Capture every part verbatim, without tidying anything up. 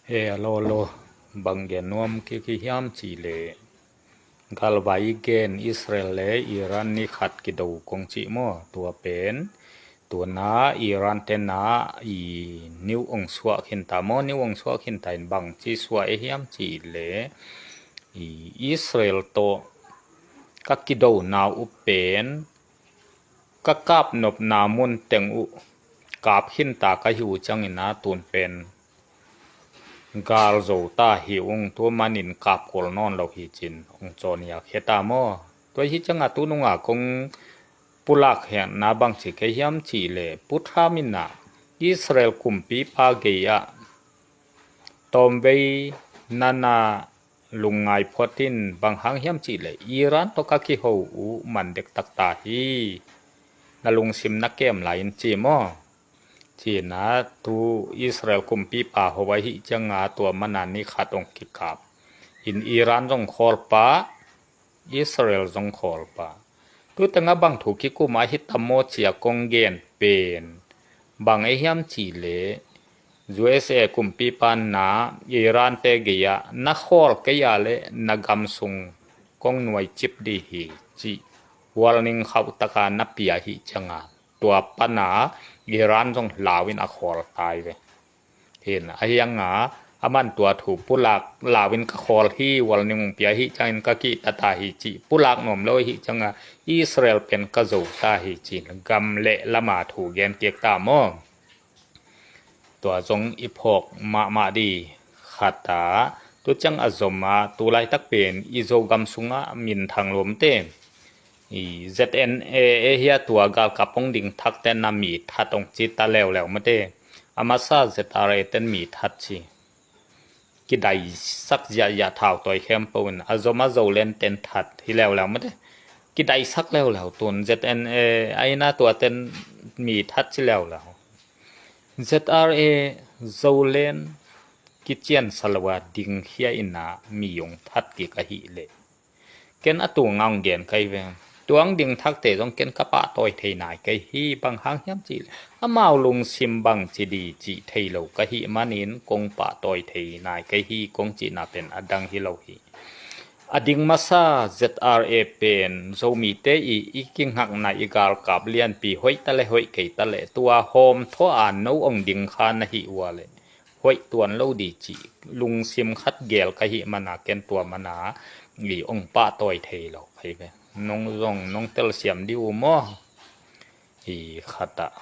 E, a lo lo, bang gen nuam kik hi hiam cih leh, galvai i gen Israel le Iran ni khat kido kong cih maw, tua pen, tua na Iran te na i niu ong suah khin ta maw, niu ong suah khin ta in bang ci suah e hiam cih leh, i Israel tawh ka kido na uh pen, ka kap nopna mun teng uh kap khin ta ka hi uh ciangin a tun pen gal zo ta hi ung, tua manin kap kol nawn lo hi cin ong cawn ia khia ta maw? Tua hi cianga tu nunga kong pulak hekna bang ci kei hiam cih leh, Pu Trump in a Israel kumpipa gei ah tawmvei nana lungngai phot in, bang hang hiam cih leh Iran tawh ka kiho uh man dektak ta hi, na lungsim na kem lai in ci maw? Cina tu Israel kumpipa ho ahi cianga tua mana ni khat ong kikap in Iran zong khawl pah, Israel zong khawl pah. Tu tengah bang thu kikum ahi tam maw cia kong gen pen, bang e hiam cih leh, U S A kumpipa na Iran te gei ah na khawl kei a leh na gam sung kong nuai cip dih hi cih warning khauh taka na pia hi cianga, tua pana Iran zong lau in a khawl tai ve. Hin a hianga a man tua thu pulak lau in ka khawl hi, warning ong pia hi ciangin ka kihta ta hi cih pulak nuam lo hi cianga, Israel pen ka zo ta hi cin gam le lama thu gen kik ta maw? Tua zong i phawk mahmah dih khat a, tu ciang a zom a, tu laitak pen i Zogam sungah minthang lo mate. I Z N A hi a, tua galkap ong ding thak ten a mi that ong ci ta leuleu mate. A masa Z R A ten mi that ci. Kidaisak ziahziah thau tawi khempeuh in a zom a Zoland ten that hi leuleu mate. Kidaisak leuleu tun Z N A a ina tua ten mi that ci leuleu. Z R A Zoland kician saloa ding khia ina mi ong that kik ahih leh, ken a tu ngah ong gen kai ve. Tuang ding thakte zong ken ka pahtawi thei nai kai hi, bang hang hiam cih leh amau lungsim bang ci di cih thei lo ka hih manin kong pahtawi thei nai kai hi kong cihna pen a dang hi lo hi. A ding masa Z R A pen Zomite i, i kingakna i galkap lianpi hoih ta le hoih kei ta le tua hawm thaw a no ong ding kha na hi ua le hoih tuan lo di cih lungsim khat gel ka hih mana ken tua mana i ong pahtawi thei lo kai ve. Nong zong nong telsiam di uh maw? Hi khat ah.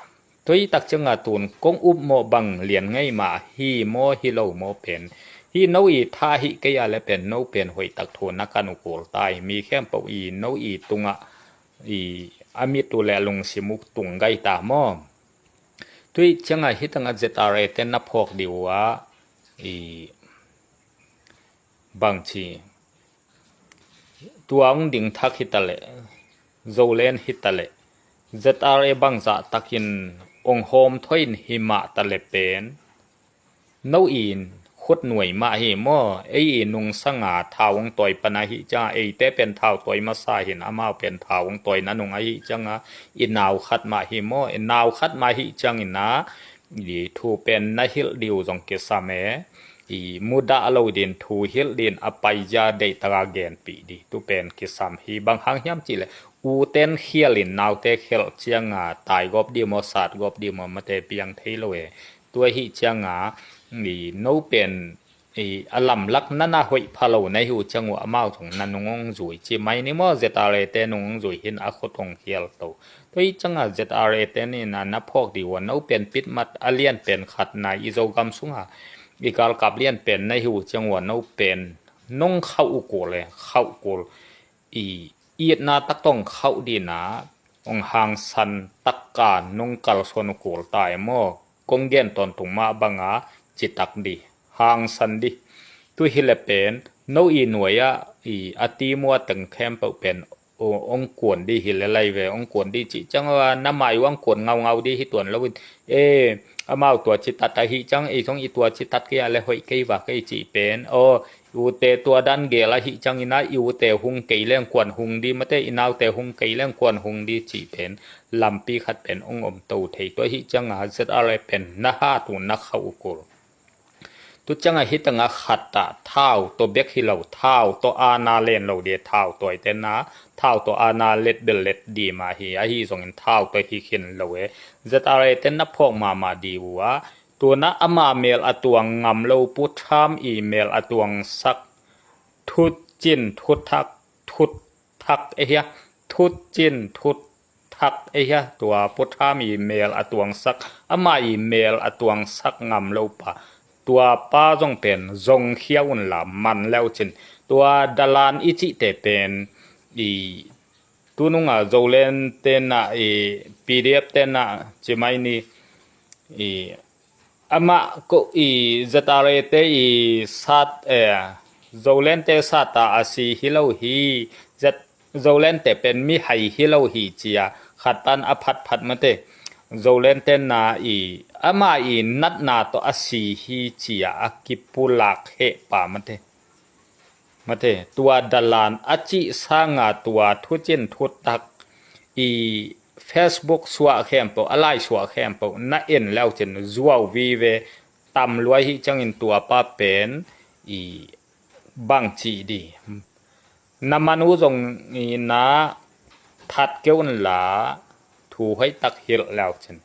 Tui tak cianga tun kong up mawh bang lian ngei mah hi maw hi lo maw pen, hi no i tha hi kei a le pen no pen hoih tak thu na kan uh kul ta hi, mi khempeuh i no i tungah i a mit uh le a lungsim uh tung gai ta maw? Tui cianga hi tanga Z R A te na phawk di uh a, i bang ci tuang ding thak hi ta le, Zoland hi ta le, Z R A bangzah takin ong hawm thaw in hi mah ta le pen, no i khut nuai mah hi maw? Ei i nungsanga thau ong tawi pana hi cianga, eite pen thau tawi masa hin amau pen thau ong tawi na nung ahi cianga, i nau khat mah hi maw? I nau khat mah hi ciangina i thu pen na hilh di uh zong kisam e. I mudah lo din thu hilh din a paizia deih taka genpih di tu pen kisam hi. Bang hang hiam cih leh uten khial in naute khialh cianga taigawp di maw, satgawp di maw, mate piang thei lo e. Tua hi cianga i no pen i a lamlak nana hoih pha lo na hi uh ciang uh amau zong na nung ong zui ci mai ni maw? Z R A te nung ong zui hin a khut ong khial to. Tua hi cianga Z R A te ni na na phawk di uh a, no pen pitmat a lian pen khat na i Zogam sunga i galkap lian pen na hi uh ciang uh a, no pen nong khauh uh kul e, khauh kul. I itna tak tawh khauh dina ong hangsan taka nong kalsuan uh kul ta e maw? Kong gen tawntung mah banga citak di, hangsan di. Tu hi le pen no i nuai ah i a ti mua teng khempeuh pen ong kuan di hi le lai ve, ong kuan di cih cianga na mai uh ong kuan ngaungau di hi tuan lo in, e, amau tua citat ahi ciang, ei zong i tua citat kei a le hoih kei va kei cih pen, aw, i ute tua dan gel ahi ciangina i ute hung kei leng kuan hung di, mate i naute hung kei leng kuan hung di cih pen lampi khat pen ong om to thei. Tua hi cianga Z R A pen na hat uh na khauh uh kul. Tu ciangah hih tengah khat ah thau tawh bek hi lo, thau tawh aana len lo dih, thau tawh i tenna, thau tawh aana let bel let dih mah hi, ahi zongin thau tawh hi khin lo e. Z R A tenna phawk mahmah dih uh ah, tuna ama mel a tuang ngam lo Pu Trump i mel a tuangsak thucin thuthak thut thak e hia, thucin thut thak e hia, tua Pu Trump i mel a tuangsak, ama i mel a tuangsak ngam lo pa, tua pa zong pen zongkhia unla man leucin, tua dalan i cihte pen i tununga Zoland tenna i P D F tenna cimai ni i amah ko i Z R A te i sat e, Zoland te sat a a si hi lo hi, Z Zoland te pen mi hai hi lo hi cia khat pan a phatphat mate. Zoland tenna i ama i natna tawh a si hi cia a kipulak heh pa mate. Mate, tua dalan a cih sanga tua thucin thutak i Facebook suah khempeuh, a lai suah khempeuh na en leucin zuau vive tam luai hi ciangin tua pa pen i bang cih dih. Na man uh zong i na that keu unla thu hoihtak hilh leucin.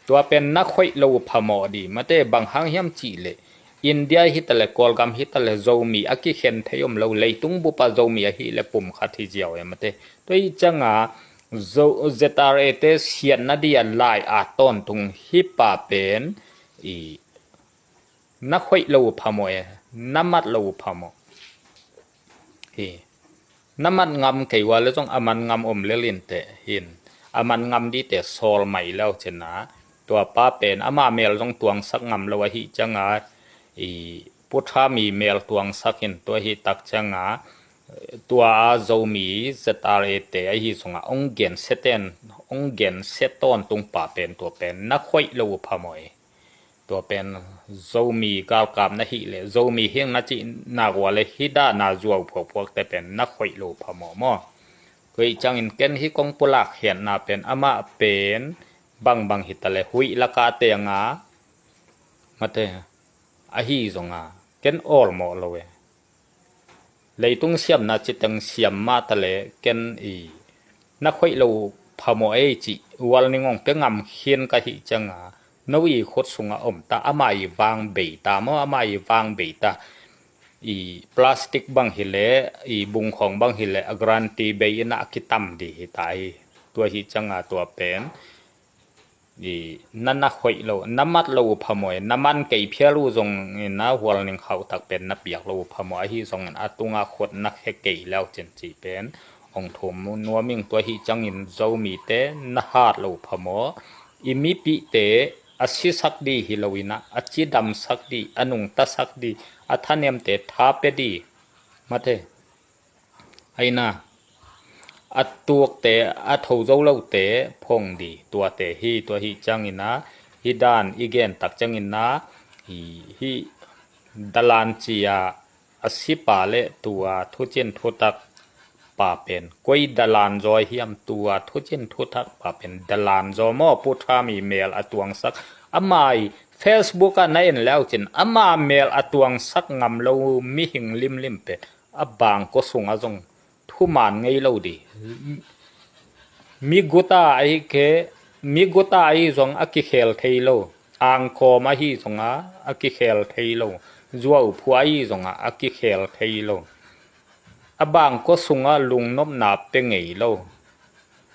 Tua pen na khoih lo uh phamawh dih mate, bang hang hiam cih leh India hi ta leh, Kawlgam hi ta leh, Zomi a kikhen thei om lo, leitung bupa Zomi ahi leh pum khat hi ziau e mate. Tua hi cianga Zo-, Z R A te siatna dih a lai a tawntung hi pa pen i na khoih lo uh phamawh e, na mat lo uh phamawh. Hi. Na mat ngam kei ua le zong a man ngam om lel in teh hin. A man ngam dih teh sawl mai leucin a. Tua pa pen ama mel zong tuangsak ngam lo ahi cianga i Pu Trump i mel tuangsak in tua hi tak cianga tua a Zomi Z R A te ahi zong a ong gensia ten, ong gensia tawntung pa pen tua pen na khoih lo uh phamawh e. Tua pen Zomi galkap na hih leh, Zomi hing na cih nak ua leh hih dana zuau phuakphuakte pen na khoih lo phamawh maw? Tua hi ciangin ken hih kong pulak khiatna pen amah pen bangbang hi ta leh huih laka teng a mate ahi zong a ken awlmawh lo e. Leitung siamna citeng siam mah ta leh ken i na khoih lo phamawh ei cih warning ong pia ngam khin ka hih cianga no i khut sungah om ta, ama i vang bei ta maw, ama i vang bei ta. I plastic bang hi leh, i bungkhawng bang hi leh a guarantee bei ina a kitam dih hi ta hi. Tua hi cianga tua pen i na na khoih lo, na mat lo uh phamawh e, na man kei phial uh zongin a hualning khauhtak pen na piak lo uh phamawh ahi zongin a tunga khut na khe kei leucin cih pen ong thum nuam ing. Tua hi ciangin Zomite na hat lo uh phamawh, i mipihte a sisak dih hi lo ina a cidamsak dih, a nungtasak dih, a thanemte tha pia dih mate. Aina a tukte, a tho zo lote phong dih tuate hi. Tua hi ciangina hih dan i gen tak ciangina hih, hih dalan cia a sipa le tua thucin thutak pa pen koi dalan zaw hiam? Tua thucin thutak pa pen dalan zaw maw? Pu Trump i mel a tuangsak, ama i Facebook ah na en leucin ama mel a tuangsak ngam lo mihing limlim pen a bangkua sungah zong thuman ngei lo dih. Mi guta ahi khe, mi guta ahi zong a kikhel thei lo. Angkawm ahi zong a, a kikhel thei lo. Zuauphua ahi zong a, a kikhel thei lo. A bangkua sungah lungnopna pia ngei lo.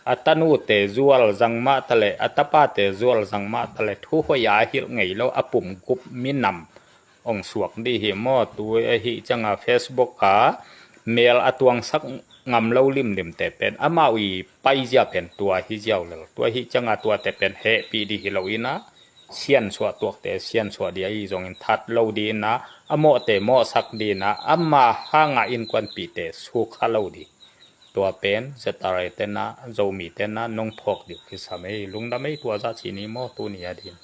A tanute zual zang mah ta leh, a tapate zual zang mah ta leh, thu hoih a hilh ngei lo, a pumgup minam ong suak dih hi maw? Tu ahi cianga Facebook a mel a tuangsak ngam lo limlimte pen amau i paizia pen tua hi ziau lel. Tua hi cianga tuate pen hehpih dih hi lo ina siansuah tuakte siansuah dih ahi zongin that lo dih ina a mawhte mawhsak dih ina ama hanga innkuanpihte sukha lo dih. Tua pen Z R A tena, Zomi tena nong phawk dih kisam ei. Lungdam ei, tua zah ci ni maw? Tuni a din.